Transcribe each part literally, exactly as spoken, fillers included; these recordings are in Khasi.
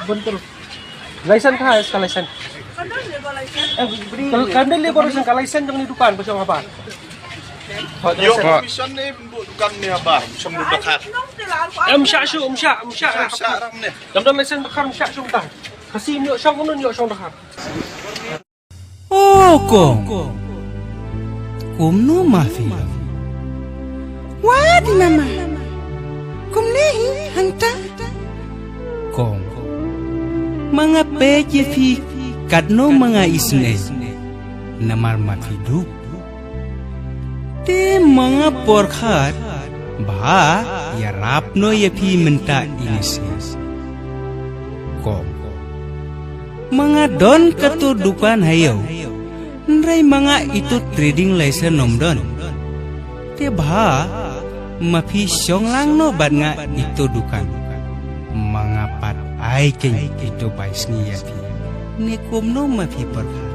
Bentar. License ka, ka license. Ka, ka license jong ni dukan ba shong habar. Ïoh permission ne, dukan ne habar, shong dukan. Em sha shu, em sha, em sha. Em don license ba khar, em sha shu ta. Kasi ïoh shong, ïoh shong dukan. O kong, kumno ma phi? Wa di mama, kumne hi hangta? Kong, ma nga peit ïa phi katno ma nga isynei, namar ma phi duk. Te ma nga pyrkhat ba ïarap noh ïa phi mynta ine shisha. Kong, ma nga don kato dukan ha ïew, hynrei ma nga ito trading license ym don. Te ba ma phi shong lang noh bad nga ito dukan, ma nga pat ai keiñ ito bai sngi ïa phi. Ne kumno ma phi pyrkhat?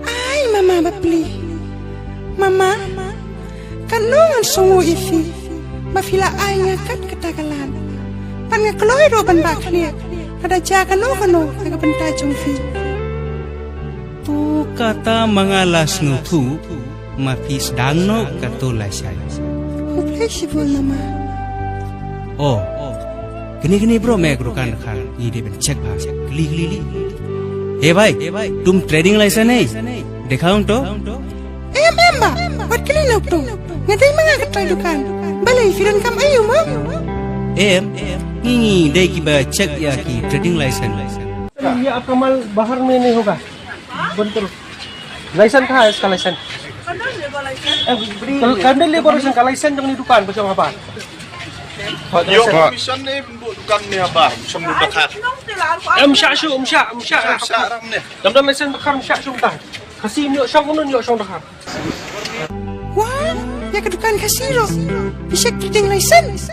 Ai mama bapli. Mama, katno ngan sngew ïa phi ba phi la ai nga kat kata ka lad. Pat nga kloi ruh ban bah khlieh lada jia kano kano na ka bynta jong phi. To kata ma nga la sngewthuh, ma phi sdang noh kato lashai. Khublei shibun mama. O, kane kane bro, me ka dukan kha, ngi dei ban check bha. Kli kli kli. E bhai, tum trading license ne? Dekha un to. Em em ba, wat kli na to. Nga dei ma nga ka trai dukan. Balei phi donkam aïu mo? Em, ngi ngi dei kiba check ïa ki trading license. ये आपका माल बाहर में नहीं होगा। बंद करो। लाइसेंस कहाँ है इसका लाइसेंस? कंडल लेबर लाइसेंस का लाइसेंस जब नहीं दुकान बचाओ हमारा। Ïoh permission ne, dukan ne habar, shong dukan. Em sha shu, em sha, em sha. Em sha ram ne. Dam dam license bakar em sha shu ta. Kasi ïoh shong kunun ïoh shong dukan. Wa, ïa ka dukan kasi ruh. Phi check trading license.